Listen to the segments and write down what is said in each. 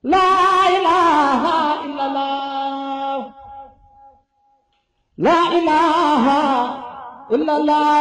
لا إله إلا الله لا إله إلا الله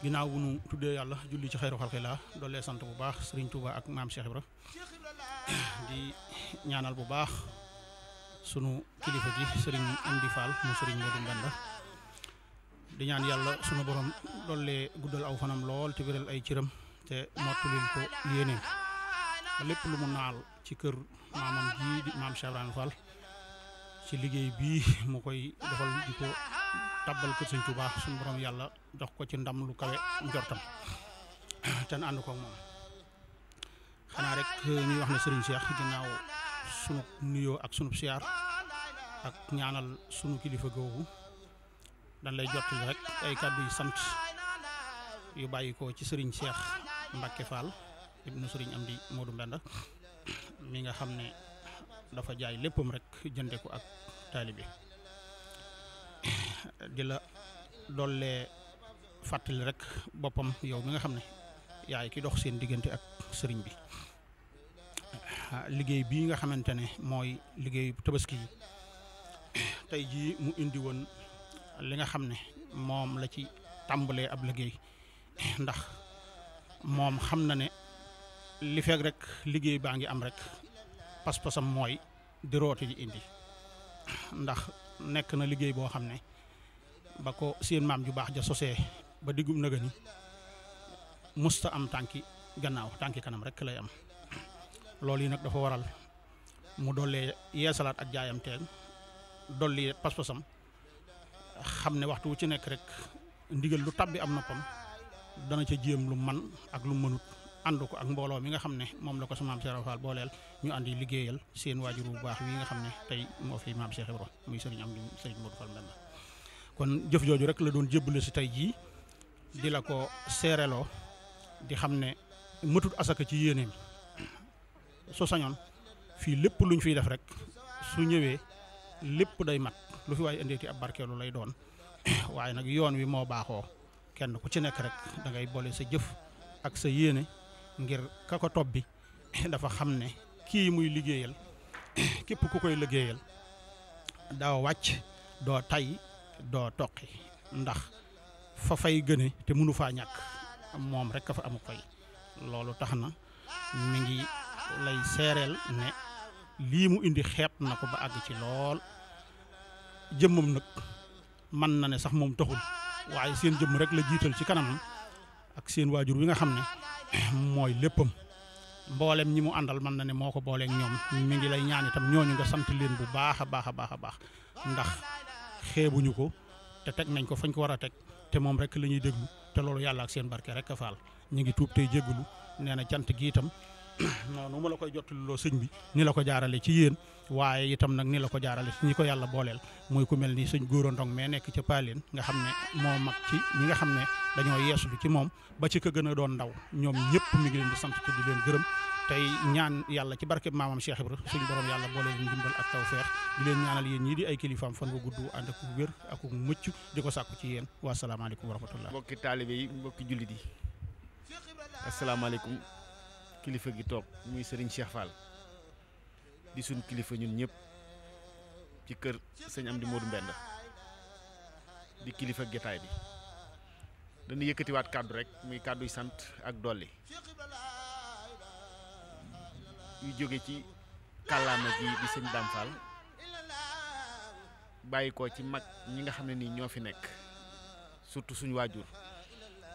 ginnaaw bu nu tuddee yàlla julli ci xayru xalqilaa doole sant bu baax Serigne Touba ak maam Cheikh Ibra di ñaanal bu baax sunu kilifa gi Serigne Amdi Fall mu Serigne Modou Mbenda di ñaan yàlla sunu borom doole guddal aw fanam lool te wéral ay cëram te mottulil ko yéeneen lépp lu mu naal ci kër maamam ji di maam Cheikh Ibrahima Fall ci liggéey bii mu koy defal di ko tabbal kër Serigne Touba sunu borom yàlla jox ko ci ndam lu kawe njortam te ànd ko moom xanaa rek ñuy wax ne Serigne Cheikh ginnaaw sunu nuyoo ak sunu siyaar ak ñaanal sunu kilifa googu dañ lay jottali rek ay kàddu yu sant yu bàyyi ko ci Serigne Cheikh Mbacke Fall ibnu Serigne Amdi Modou Mbenda mi nga xam ne dafa jaay léppam rek jënde ko ak taalibe di la doole fàttali rek boppam yow mi nga xam ne yaay ki dox seen diggante ak sëriñ bi liggéey bii nga xamante ne mooy liggéey tabaski yi tey jii mu indi woon li nga xam ne moom la ci tàmbalee ab liggéey ndax moom xam na ne li fekk rek liggéey baa ngi am rek pas-pasam mooy di roote ji indi ndax nekk na liggéey boo xam ne ba ko seen maam ju baax ja sosee ba diggum naga ni musta am tànki gannaaw tànki kanam rek lay am loolu yi nag dafa waral mu dollee yeesalaat ak jaayam teen dolli pas-pasam xam ne waxtu wu ci nekk rek ndigal lu tabbi am noppam dana ca jéem lu man ak lu mënut ànd ko ak mbooloo mi nga xam ne moom la ko sa maam Cheikh Ibra Fall booleel ñu àndi liggéeyal seen waajur bu baax wi nga xam ne tey moo fi maam Cheikh Ibra muy Serigne Amdi Serigne Modou Fall Mbenda kon jëf jooju rek la doon jébbale si tey jii di la ko seereloo di xam ne mëtut asaka ci yéeneem su sañoon fii lépp luñ fiy def rek su ñëwee lépp day mat lu fi waaye indeeti ab barkeelu lay doon waaye nag yoon wi moo baaxoo kenn ku ci nekk rek da ngay boole sa jëf ak sa yéene ngir ka ko topp bi dafa xam ne kii muy liggéeyal képp ku koy liggéeyal daaw wàcc doo tay doo toqi ndax fa fay gëne te mënu faa ñàkk moom rek ka fa amu fay loolu tax na mi ngi lay seereel ne lii mu indi xeeb na ko ba àgg ci lool jëmmam nag mën na ne sax moom taxul waaye seen jëmm rek la jiital ci kanamam ak seen waajur wi nga xam ne mooy léppam mboolem ñi mu àndal mën na ne moo ko booleeg ñoom mi ngi lay ñaan itam ñooñu nga sant leen bu baax a baax a baax a baax ndax xeebuñu ko te teg nañ ko fañ ko war a teg te moom rek la ñuy déglu te loolu yàlla ak seen barke rek a faal ñu ngi tuub tey jéggulu nee na cant gi itam noonu ma la koy jottaliloo sëñ bi ni la ko jaarale ci yéen waaye itam nag ni la ko jaarale ci ñi ko yàlla booleel muy ku mel ni sëñ Góora Ndong mais nekk ca Paaleen nga xam ne moo mag ci ñi nga xam ne dañoo yeeslu ci moom ba ci ka gën a doon ndaw ñoom ñëpp mi ngi leen di sant te di leen gërëm tey ñaan yàlla ci barke maamam Cheikh Ibra suñ borom yàlla boole leen ndimbal ak tawfeex di leen ñaanal yéen ñii di ay kilifaam fan wu gudd ànd ak wér ak mucc di ko sàkku ci yéen wa salaamaaleykum wa rahmatullah. mbokki taalibe yi mbokki jullit yi asalaamaaleykum kilifa gi toog muy Serigne Cheikh Fall di suñ kilifa ñun ñëpp ci kër sëñ Amdi Modou Mbenda di kilifa getaay bi dañu yëkkatiwaat kàddu rek muy kàdduy sant ak dolli yu jóge ci kàllaama ji di sëñ Dame Fall bàyyi ko ci mag ñi nga xam ne nii ñoo fi nekk surtout suñu waajur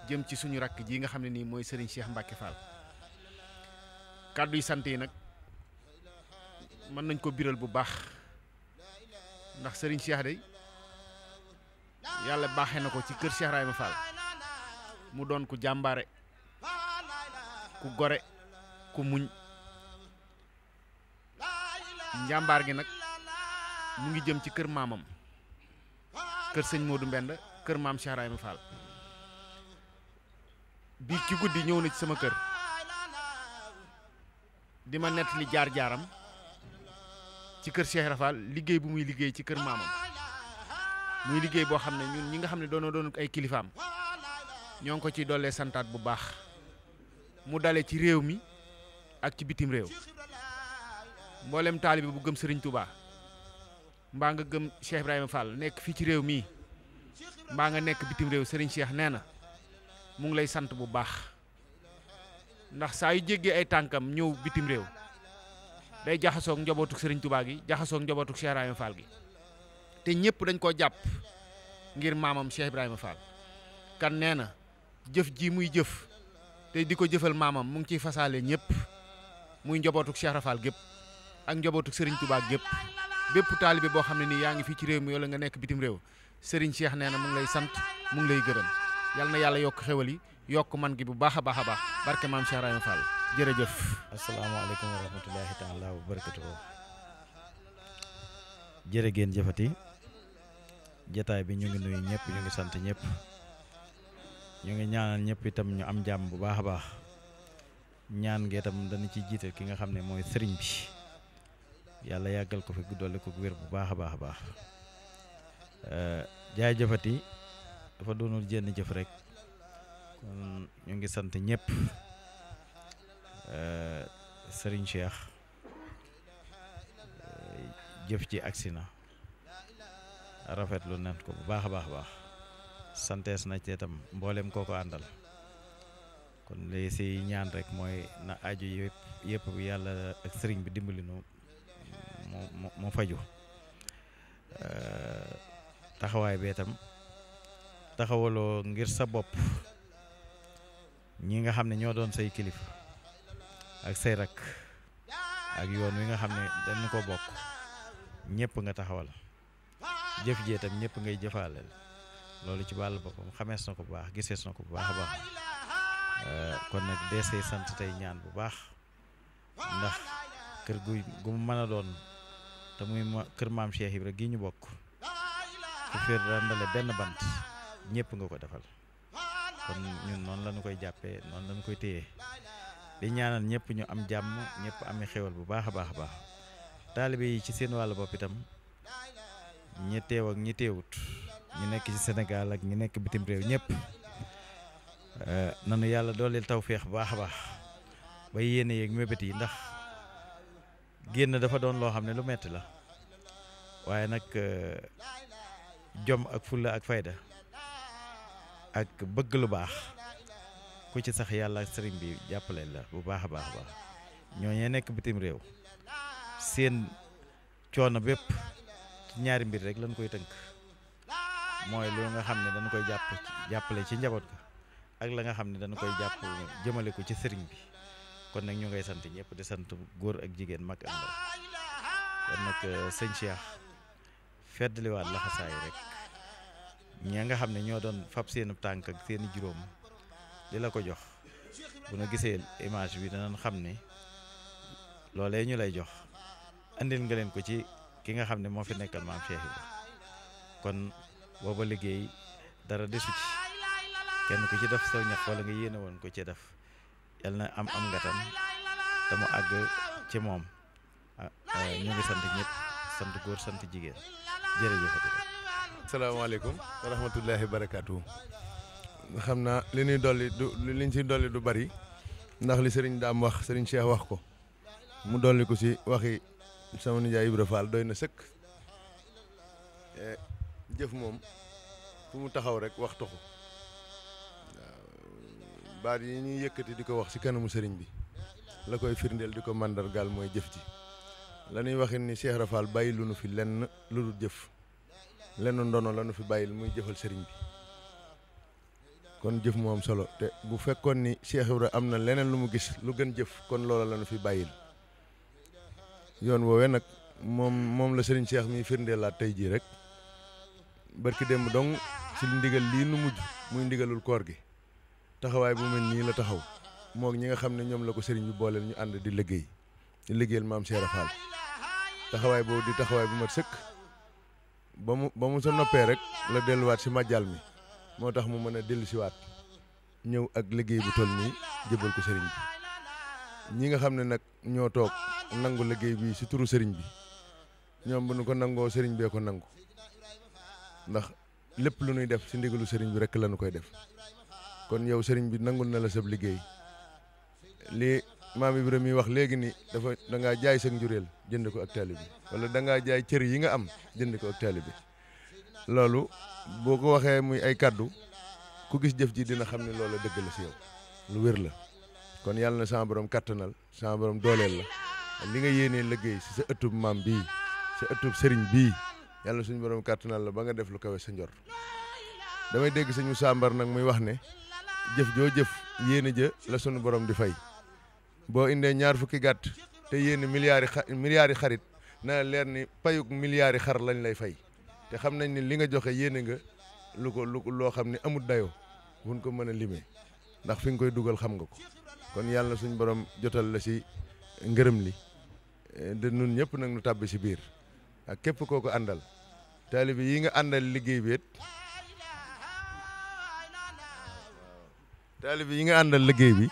jëm ci suñu rakk ji nga xam ne nii mooy Serigne Cheikh Mbacke Fall kàddu yi sant yi nag mën nañ ko biral bu baax ndax Serigne Cheikh day yàlla baaxee na ko ci kër Cheikh Rahima Fall mu doon ku jàmbaare ku gore ku muñ njàmbaar gi nag mu ngi jëm ci kër maamam kër sëñ Modou Mbenda kër maam Cheikh Rahima Fall bii ci guddi ñëw na ci sama kër di ma nettali jaar-jaaram ci kër Cheikh Rafal liggéey bu muy liggéey ci kër maamam muy liggéey boo xam ne ñun ñi nga xam ne doon ay kilifaam ñoo ngi ko ciy dollee santaat bu baax mu dale ci réew mi ak ci bitim réew mboolem taalibe bu gëm Serigne Touba mbaa nga gëm Cheikh Ibrahima Fall nekk fii ci réew mii mbaa nga nekk bitim réew Serigne Cheikh nee na mu ngi lay sant bu baax ndax saa yu jéggee ay tànkam ñëw bitim réew day jaxasoog njabootuk Serigne Touba gi jaxasoog njabootuk Cheikh Ibrahima Fall gi te ñëpp dañ koo jàpp ngir maamam Cheikh Ibrahima Fall kan nee na jëf ji muy jëf te di ko jëfal maamam mu ngi ciy fasaale ñëpp muy njabootuk Cheikh Ibrahima Fall gépp ak njabootuk Serigne Touba gépp bépp taalibe boo xam ne nii yaa ngi fii ci réew mi wala nga nekk bitim réew Serigne Cheikh nee na mu ngi lay sant mu ngi lay gërëm yal na yàlla yokk xewal yi yokk man gi bu baax a baax a baax barke maam Cheikh Ibrahima Fall jërëjëf. asalaamaaleykum wa rahmatulahi taala wa barakatuhu. jërë ngeen jëfati jataay bi ñu ngi nuyu ñëpp ñu ngi sant ñëpp ñu ngi ñaanal ñëpp itam ñu am jàmm bu baax a baax ñaan ngee itam dañu ci jiital ki nga xam ne mooy sëriñ bi yàlla yàggal ko fi guddale ko wér bu baax a baax a baax jaay jëfati dafa doonul jenn jëf rek kon ñu ngi sant ñëpp sëriñ Cheikh jëf ci agsi na rafetlu nañ ko bu baax a baax a baax santees na ci itam mboolem koo ko àndal kon li si ñaan rek mooy na aju yëpp yàlla ak sëriñ bi dimbali nu mu faju taxawaay bi itam taxawaloo ngir sa bopp ñi nga xam ne ñoo doon say kilifa ak say rak ak yoon wi nga xam ne dañu ko bokk ñëpp nga taxawal jëf ji itam ñëpp ngay jëfaaleel loolu ci wàllu boppam xamees na ko bu baax gisees na ko bu baax a baax kon nag deesee sant tey ñaan bu baax ndax kër gu mu mën a doon te muy kër maam Cheikh Ibra gi ñu bokk ku féer randale benn bant ñëpp nga ko defal kon ñun noonu lañu koy jàppee noonu lañu koy téye di ñaanal ñëpp ñu am jàmm ñëpp amee xewal bu baax a baax a baax taalibe yi ci seen wàllu bopp itam ñi teew ak ñi teewut ñu nekk ci Sénégal ak ñi nekk bitim réew ñëpp nanu yàlla dooleel tawféex bu baax a baax ba yéene yeeg mébét yi ndax génn dafa doon loo xam ne lu metti la waaye nag jom ak fulla ak fayda ak bëgg lu baax ku ci sax yàlla ak sëriñ bi jàppale la bu baax a baax a baax ñooñee nekk bitim réew seen coono bépp ci ñaari mbir rek lañ koy tënk mooy lu nga xam ne dañu koy jàppale ci njaboot ga ak la nga xam ne dañu koy jàpp jëmale ko ci sëriñ bi kon nag ñu ngay sant ñëpp di sant góor ak jigéen mag ak ndaw kon nag sëñ Cheikh feddliwaat laxasaay rek ña nga xam ne ñoo doon fab seenu tànk ak seeni juróom di la ko jox bu na gisee image bi danañ xam ne loolee ñu lay jox andil nga leen ko ci ki nga xam ne moo fi nekkal maam Cheikh Ibra kon booba liggéey dara desu ci kenn ku ci def sa ñax wala nga yéene woon ko ci def yal na am nga tam te mu àgg ci moom ñu ngi sant ñëpp sant góor sant jigéen jërëjëfati. asalaamaaleykum wa rahmatullahi wa barakaatu. xam naa li ñuy dolli du liñ ci dolli du bari ndax li sëriñ daam wax sëriñ Cheikh wax ko mu dolli ko ci waxi sama nijaay Ibra Fall doy na sëkk. jëf moom fu mu taxaw rek wax taxu baat yi ñuy yëkkati di ko wax ci kanamu sëriñ bi la koy firndeel di ko màndargaal mooy jëf ji la ñuy waxin ni Cheikh Ibra Fall bàyyi lu nu fi lenn lu dul jëf lenn ndono la nu fi bàyyil muy jëfal sëriñ bi kon jëf moo am solo te bu fekkoon ni Cheikh Ibra am na leneen lu mu gis lu gën jëf kon loola la nu fi bàyyil yoon woowee nag moom la sëriñ Cheikh mi firndeelaat tey jii rek barki démb dong ci ndigal lii nu mujj muy ndigalul koor gi taxawaay bu mel nii la taxaw moog ñi nga xam ne ñoom la ko sëriñ bi booleel ñu ànd di liggéeyal maam Cheikh Ibra Fall taxawaay boobu di taxawaay bu mat sëkk ba mu sa noppee rek la delluwaat ci màjjal mi moo tax mu mën a dellu siwaat ñëw ak liggéey bu toll nii jëbal ko sëriñ bi ñi nga xam ne nag ñoo toog nangu liggéey bi ci turu sëriñ bi ñoom bu nu ko nangoo sëriñ bee ko nangu ndax lépp lu ñuy def ci ndigalu sëriñ bi rek la ñu koy def kon yow sëriñ bi nangul na la sab liggéey lii maam Ibrahima mi wax léegi ni da ngaa jaay sa njureel jënd ko ak taalibe bi wala da ngaa jaay cër yi nga am jënd ko ak taalibe bi loolu boo ko waxee muy ay kaddu ku gis jëf ji dina xam ne loola dëgg la ci yow lu wér la kon yàlla na sama borom kattanal sama borom dooleel la li nga yéenee liggéey ci sa ëttub maam bii sa ëttub sëriñ bii yàlla suñu borom kattanal la ba nga def lu kawe sa njor damay dégg sëñ Moussa Mbar nag muy wax ne jëf joo jëf yéene ja la sunu borom di fay boo indee 20 fukki gàtt te yéene milliards yi xarit na leer ni payuk milliards yi xar lañ lay fay te xam nañ ni li nga joxe yéene nga loo xam ne amul dayoo buñ ko mën a limee ndax fi nga koy dugal xam nga ko kon yàlla suñu borom jotal la ci ngërëm li de nun ñëpp nag nu tàbbi ci biir ak képp koo ko àndal taalibe yi nga àndal liggéey bi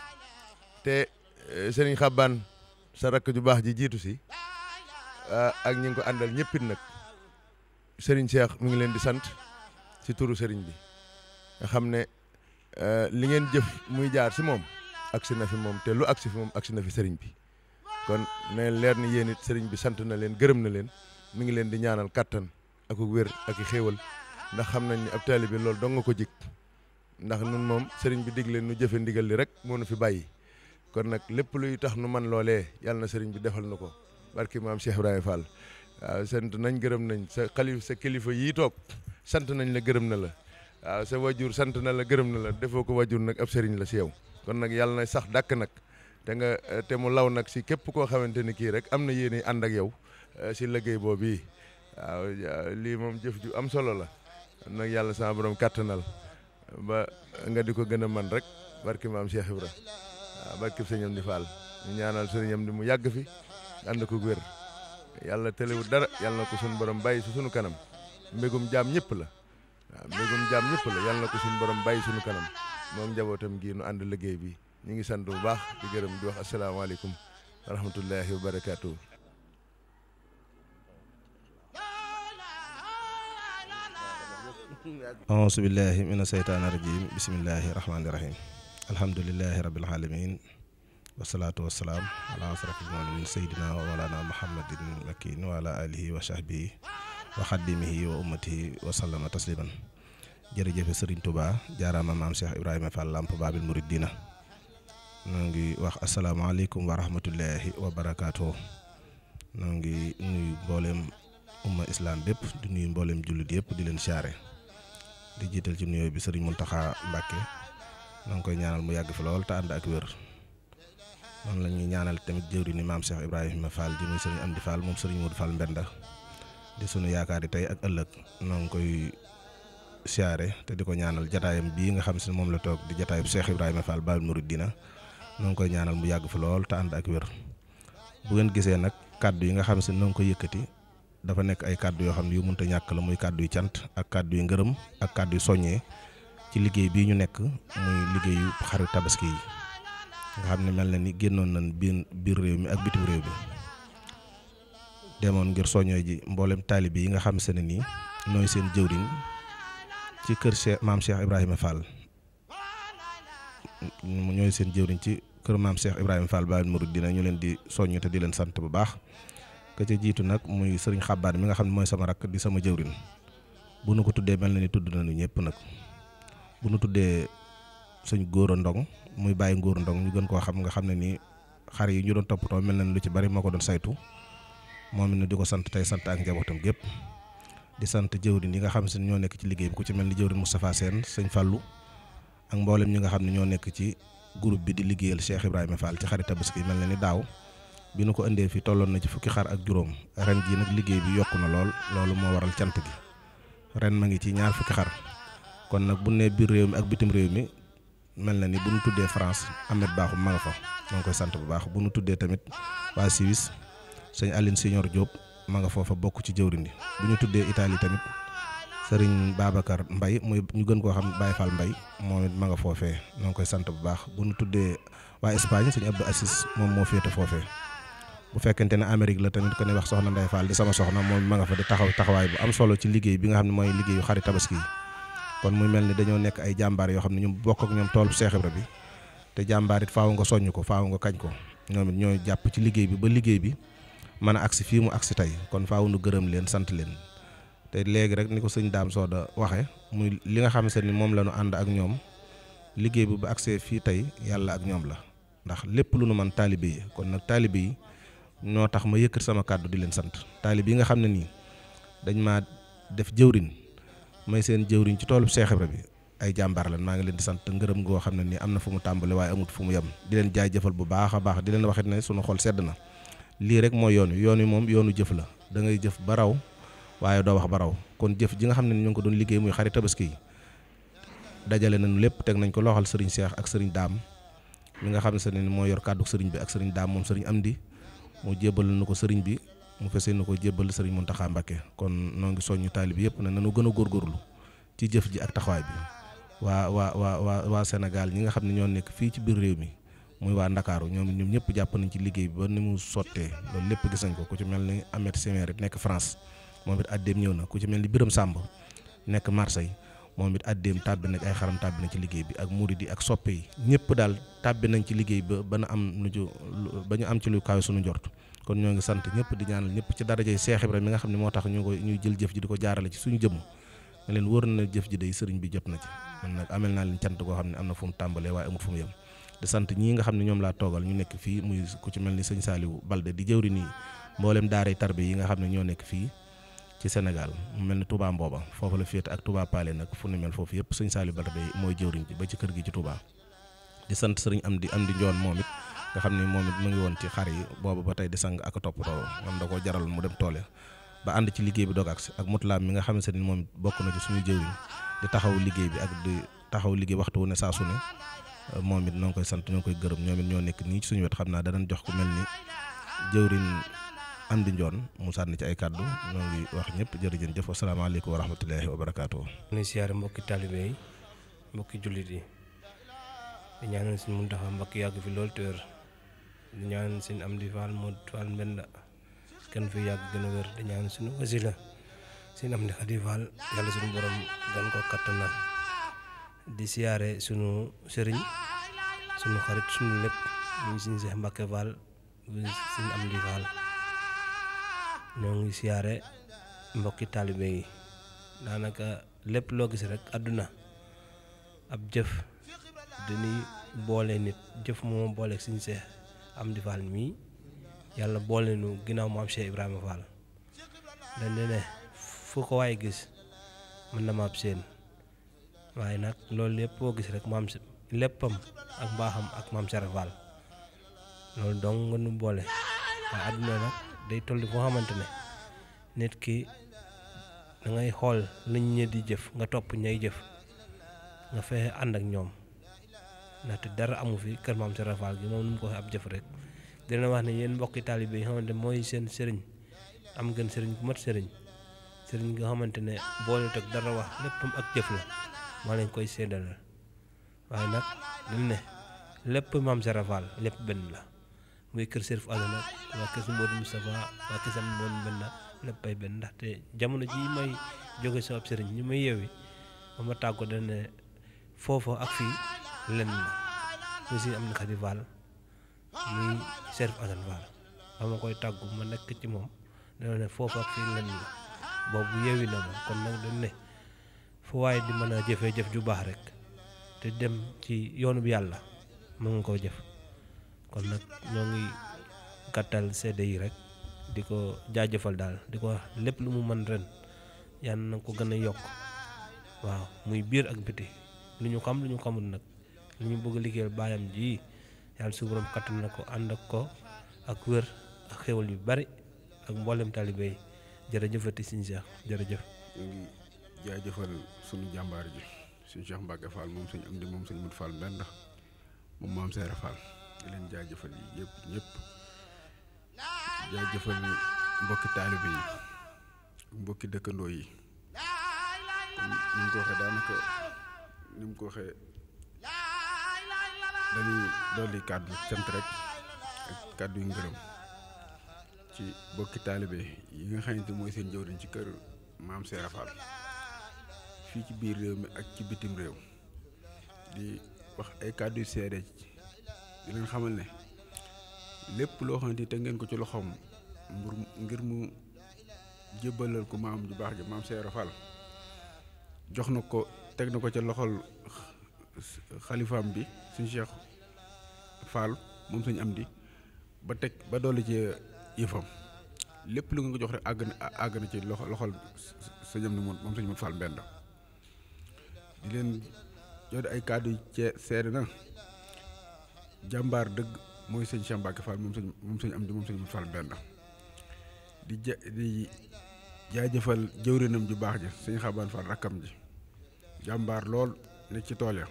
te sëriñ Xabbaan sa rakk ju baax ji jiitu si ak ñi ngi ko àndal ñëppit nag sëriñ Cheikh mi ngi leen di sant ci turu sëriñ bi nga xam ne li ngeen jëf muy jaar ci moom agsi na fi moom te lu agsi fi moom agsi na fi sëriñ bi kon ne leer ni yéen it sëriñ bi sant na leen gërëm na leen mi ngi leen di ñaanal kattan ak wér ak i xéewal ndax xam nañ ni ab taalibe bi loolu dong nga ko jik ndax nun moom sëriñ bi dig leen nu jëfe ndigal li rek moo nu fi bàyyi kon nag lépp luy tax nu man loolee yàlla na sëriñ bi defal na ko barki maam Cheikh Ibrahima Fall waaw sant nañ gërëm nañ sa kilifa yii toog sant nañ la gërëm na la waaw sa wajur sant na la gërëm na la defoo ko wajur nag ab sëriñ la si yow kon nag yàlla na sax dàkk nag te mu law nag si képp koo xamante ni kii rek am na yéene ànd ak yow si liggéey boobu yi waaw lii moom jëf ju am solo la nag yàlla sama borom kàttanal ba nga di ko gën a man rek barki maam Cheikh Ibra waaw barki sëñam di Fall ñu ñaanal sëriñam di mu yàgg fi ànd ko wér yàlla tëlewul dara yàlla na ko suñu borom bàyyi si suñu kanam mbégum jaam ñëpp la waaw mbégum jaam ñëpp la yàlla na ko suñu borom bàyyi suñu kanam moom njabootam gii nu ànd liggéey bi ñu ngi sant bu baax di gërëm di wax asalaamaaleykum wa rahmatullahi wa barakaatu. auzu billahi mina seytaani rajim bismillahi rahmaani rahim alhamdulillahi rabbil alamin wasalaatu wasalaam ala asrafil mu'minin sayyidina wa mawlana muhammadin makin wa ala alihi wa sahbihi wa xaddimihi wa ummatihi wa sallama tasliman jërëjëfe Sëriñ Tuubaa jaaraama maam Cheikh Ibrahima Fall Lamp Babil Mouridina noo ngi wax asalaamaaleykum wa rahmatullahi wa barakaatu noo ngi nuyu mboolem umma islam bépp di nuyu mboolem jullit yëpp di leen siyaare di jiital ci nuyoo bi Sëriñ Muntaxa Mbàkke noo ngi koy ñaanal mu yàgg fi lool te ànd ak wér noonu la ñuy ñaanal tamit jëwriñu maam Cheikh Ibrahima Fall ji muy sëriñ Amdi Fall moom sëriñ Modou Fall Mbenda di sunu yaakaar yi tey ak ëllëg noo ngi koy siyaare te di ko ñaanal jataayam bii nga xam si moom la toog di jataayub Cheikh Ibrahima Fall Baabul Muridiina noo ngi koy ñaanal mu yàgg fi lool te ànd ak wér. bu ngeen gisee nag kàddu yi nga xam si noo ngi koy yëkkati dafa nekk ay kàddu yoo xam ne yu mënta ñàkk la muy kàddu yu cant ak kàddu yu ngërëm ak kàddu yu soññee ci liggéey bii ñu nekk muy liggéeyu xaru tabaski yi nga xam ne mel na ni génnoon nañ biir réew mi ak bitim réew mi demoon ngir soññoo ji mboolem taalibe yi nga xam se ne nii nooy seen jëwriñ ci kër maam Cheikh Ibrahima Fall ñooy seen jëwriñ ci kër maam Cheikh Ibrahima Fall Baabul Muridiina ñu leen di soññ te di leen sant bu baax ka ca jiitu nag muy sëriñ Xabbaan mi nga xam ne mooy sama rakk di sama jëwriñ bu nu ko tuddee mel na ni tudd nañu ñëpp nag bu nu tuddee sëñ Góora Ndong muy bàyyi Ngóor Ndong ñu gën koo xam nga xam ne ni xar yi ñu doon toppatoo mel na ni lu ci bari moo ko doon saytu moom it di ko sant tey sant ak njabootam gépp di sant jëwriñ yi nga xam ne ñoo nekk ci liggéey bi ku ci mel ni jëwriñ Moustapha Sène sëñ Fallou ak mboolem ñi nga xam ne ñoo nekk ci groupe bi di liggéeyal Cheikh Ibrahima Fall ci xarit tabaski mel na ni daaw bi nu ko indee fi tolloon na ci fukki xar ak juróom ren jii nag liggéey bi yokku na lool loolu moo waral cant gi ren ma ngi ci ñaar fukki xar kon nag bu ne biir réew mi ak bitim réew mi mel na ni bu nu tuddee France Ahmed Bakhoum ma nga fa moo ngi koy sant bu baax bu nu tuddee tamit waa Suisse sëñ Aline Signor Diop ma nga foofa bokk ci jëwriñ bi bu ñu tuddee Italie tamit sëriñ Babacar Mbay muy ñu gën koo xam Baye Fall Mbay moom it ma nga foofee ñoo ngi koy sant bu baax bu ñu tuddee waa Espagne sëñ Abdou Assis moom moo féete foofee bu fekkente ne Amérique la tamit ko ne wax soxna Ndeye Fall di sama soxna moom ma nga fa di taxawaay bu am solo ci liggéey bi nga xam ne mooy liggéeyu xarit tabaski yi kon muy mel ni dañoo nekk ay jàmbaar yoo xam ne ñu bokk ak ñoom toolu Cheikh Ibra bi te jàmbaar it faaw nga soññ ko faaw nga kañ ko ñoom it ñoo jàpp ci liggéey bi ba liggéey bi mën a agsi fii mu agsi tey kon faaw nu gërëm leen sant leen te léegi rek ni ko sëñ Daam Sooda waxe muy li nga xam ni moom la ñu ànd ak ñoom liggéey bi bu agsee fii tey yàlla ak ñoom la ndax lépp lu nu man taalibe yi kon nag taalibe yi ñoo tax ma yëkkat sama kàddu di leen sant taalibe yi nga xam ne nii dañ maa def jëwriñ may seen jëwriñ ci toolu Cheikh Ibra bi ay jàmbaar lan maa ngi leen di sant ngërëm goo xam ne nii am na fu mu tàmbale waaye amut fu mu yem di leen jaajëfal bu baax a baax di leen waxit ne sunu xol sedd na lii rek mooy yoon wi moom yoonu jëf la da ngay jëf ba raw waaye doo wax ba raw kon jëf ji nga xam ne ñu ngi ko doon liggéey muy xarit tabaski yi dajale nañu lépp teg nañ ko loxal sëriñ Cheikh ak sëriñ Daam mi nga xam ne moo yor kàddu sëriñ bi ak sëriñ Daam moom sëriñ Amdi mu jébbal na ko sëriñ bi mu fese na ko jébbal sëriñ Mountakha Mbacké kon noo ngi soññu taalibe yëpp ne nanu gën a góorgóorlu ci jëf ji ak taxawaay bi waa Sénégal ñi nga xam ne ñoo nekk fii ci biir réew mi muy waa Ndakaaru ñoom ñëpp jàpp nañ ci liggéey bi ba ni mu sottee loolu lépp gis nañ ko ku ci mel ni Ahmed Semer it nekk France moom it addeem ñëw na ku ci mel ni Biram Samb nekk Marseille moom it addeem tàbbi na ay xaram tàbbi na ci liggéey bi ak murid yi ak soppe yi ñëpp daal tàbbi nañ ci liggéey ba ñu am ci lu kawe suñu njort kon ñoo ngi sant ñëpp di ñaanal ñëpp ci darajay Cheikh Ibra mi nga xam ne moo tax ñuy jël jëf ji di ko jaarale ci suñu jëmm nga leen wóor na jëf ji day sëriñ bi jot na ci man nag amel naa leen cant koo xam ne am na fu mu tàmbalee waaye amul fu mu yem di sant ñii nga xam ne ñoom laa toogal ñu nekk fii muy ku ci mel ni sëñ Saliou Balde di jëwri nii mboolem daaray tarbe yi nga xam ne ñoo nekk fii ci Sénégal mu mel ni Touba Mbooba foofu la féete ak Touba Palé nag fu nu mel foofu yëpp sëñ Saliou Balde mooy jëwriñ ji ba ci kër gi ci Touba di sant sëriñ Amdi Njoon moom it nga xam ne moom it mu ngi woon ci xar yi boobu ba tey di sang ak toppatoo man da ko jaral mu dem toole ba ànd ci liggéey bi doog agsi ak mutlaam mi nga xam ne moom bokk na ci suñu jëwriñ di taxaw liggéey bi ak di taxaw liggéey waxtu wu ne saa su ne moom it ñoo ngi koy sant ñoo ngi koy gërëm ñoom it ñoo nekk nii ci suñu wet xam naa danañ jox ku mel ni jëwriñ Amdi Njoon mu sànni ci ay kàddu ñoo ngi wax ñëpp jërëjëf asalaamaaleykum wa rahmatullahi wa barakaatu. ñu siyaare mbokki taalibe yi mbokki jullit yi di ñaanal suñu Muntaxa Mbakke yàgg fi loolu te wér di ñaanal suñu Amdi Fall Modou Fall Mbenda kenn fi yàgg gën a wér di ñaanal suñu wasila suñu Amdi Xadi Fall yàlla suñu borom gën ko kattanal di siyaare suñu sëriñ suñu xarit suñu lépp ñu suñu Seex Mbakke Fall suñu Amdi Fall ñoo ngi siyaare mbokki taalibe yi daanaka lépp loo gis rek àdduna ab jëf dañuy boole nit jëf moom boole suñu Seex Amdi Fall mii yàlla boole nu ginnaaw maam Cheikh Ibrahima Fall dañ ne fu ko waaye gis mën na maab seen waaye nag loolu lépp boo gis rek maam léppam ak mbaaxam ak maam Cheikh Fall loolu dong nga nu boole waaye àdduna nag day toll foo xamante ne nit ki da ngay xool lañ ñe di jëf nga topp ñay jëf nga fexe ànd ak ñoom ndaxte dara amu fi kër maam Serigne Fall gi moom nu mu ko waxee ab jëf rek dina wax ne yéen mbokki taalibe yi xamante mooy seen sëriñ am gën sëriñ bu mat sëriñ nga xamante ne boole teg dara wax léppam ak jëf la maa leen koy séddale waaye nag dañ ne lépp maam Serigne Fall lépp benn la muy kër Serif Alla nag waa kër si Modou Moustapha waa kër sam moom benn léppay benn ndaxte jamono ji may jóge sama sëriñ ñu may yeewi ba ma tàggo dañ ne foofa ak fii lenn la muy si am na Khady Fall muy Serif Alla Fall ba ma koy tàggu ma nekk ci moom dana ne foofa ak fii lenn la boobu yeewi na ma kon nag dañ ne fu waaye di mën a jëfee jëf ju baax rek te dem ci yoonu bi yàlla mën nga koo jëf kon nag ñoo ngi gàttal seede yi rek di ko jaajëfal daal di ko wax lépp lu mu mën ren yàlla na ko gën a yokk waaw muy biir ak biti lu ñu xam lu ñu xamul nag lu ñu bëgg a liggéeyal baayam ji yàlla su borom kattan na ko ànd ak ko ak wér ak xéwal yu bari ak mboolem taalibe yi jërëjëfati Sëñ Cheikh jërëjëf. ñu ngi jaajëfal suñu jàmbaar ji Sëñ Cheikh Mbacke Fall moom Sëñ Amdi moom Sëñ Mut Fall benn moom maam Serigne Fall di leen jaajëfal yi yëpp ñëpp jaajëfal mbokki taalibe yi mbokki dëkkandoo yi ni mu ko waxee daanaka ni mu ko waxee dañuy dolli kàddu cant rek ak kàddu yu ngërëm ci mbokki taalibe yi nga xamante mooy seen jëwriñ ci kër maam Serigne Fall fii ci biir réew mi ak ci bitim réew di wax ay kàddu yu seede di leen xamal ne lépp loo xamante ni teg ngeen ko ci loxoom ngir mu jébbalal ko maam ju baax ji maam Serigne Fall jox na ko teg na ko ca loxol xalifaam bi Sëñ Cheikh Fall moom Sëñ Amdi ba teg ba dolli ci yëfam lépp lu ngeen ko jox rek àgg na ci loxol Sëñ Amdi moom Sëñ Mut Fall Mbenda di leen jox ay kàddu yu seede na jàmbaar dëgg mooy Sëñ Cheikh Mbacke Fall moom Sëñ Amdi moom Sëñ Mut Fall Mbenda di jaajëfal jëwrinam ju baax ji Sëñ Xabaan Fall rakkam ji jàmbaar lool nekk ci tool ya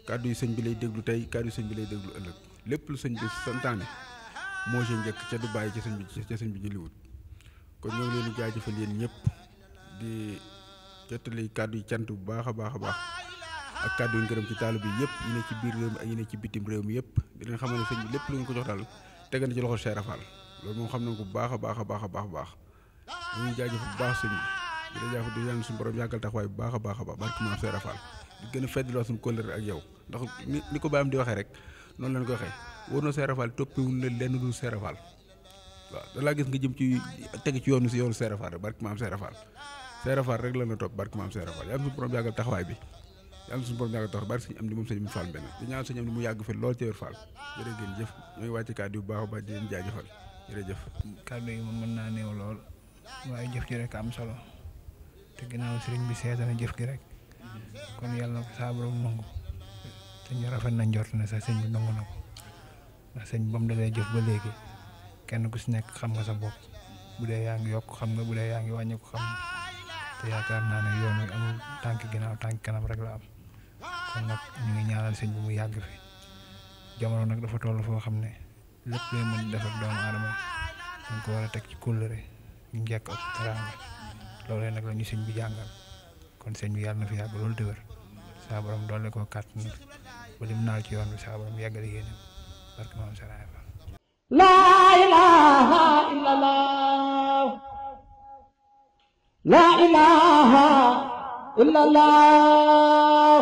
kàddu yu sëñ bi lay déglu tey kàddu yu sëñ bi lay déglu ëllëg lépp lu sëñ bi santaane moo ci njëkk ca du bàyyi ca sëñ bi jëliwut kon ñoo ngi leen di jaajëfal yéen ñëpp di jottali kàddu yu cant bu baax a baax a baax ak kàddu yu ngërëm ci taalu bi yëpp yi ne ci biir réew mi ak yi ne ci bitim réew mi yëpp di leen xamal ne sëñ bi lépp lu nga ko jox daal tegal na ci loxo Serigne Fall loolu moom xam nañ ko bu baax a baax a baax a baax a baax ñu ngi jaajëf bu baax sëñ bi di la jaajëf di ñaan suñu borom yàggal taxawaay bu baax a baax a baax barke maam Serigne Fall di gën a feddiloo suñu kóllëre ak yow ndax ni ko baam di waxee rek noonu lañ ko waxee wóor na Serigne Fall toppiwul na lenn du Serigne Fall waaw da laa gis nga jëm ci teg ci yoonu Serigne Fall rek barke maam Serigne Fall Serigne Fall rek la na topp barke maam Serigne Fall yàlla suñu borom yàggal taxawaay bi yàlla suñu borom yàggal taxawaay barke Sëñ Amdi moom Sëñ Mut Fall benn di ñaan Sëñ Amdi mu yàgg fi lool ci wér Fall jërë ngeen jëf ñooy wàcce kàddu yu baax a baax di leen jaajëfal jërëjëf. kàddu yi moom mën naa néew lool waaye jëf ji rek am solo te ginnaaw sëriñ bi seetana jëf gi rek kon yàlla na ko saa borom nangu te ñu rafet na njort ne sax sëñ bi nangu na ko ndax sëñ bi ba mu dalee jëf ba léegi kenn ku si nekk xam nga sa bopp bu dee yaa ngi yokk xam nga bu dee yaa ngi wàññi ko xam nga te yaakaar naa ne yoon wi amul tànk ginnaaw tànk kanam rek la am kon nag ñu ngi ñaanal sëñ bi mu yàgg fi jamono nag dafa toll foo xam ne lépp lay mën def ak doomu aadama dañ ko war a teg ci kóllëre ñu njëkk ak teraanga loolee nag la ñu sëñ bi jàngal kon sëñ bi yàlla na fi yàgg loolu te wér saa borom doole ko kàttan ba lim naal ci yoon bi saa borom yàggal yéenam barke maam Serigne Fall. laa ilaaha illallah laa ilaaha illallah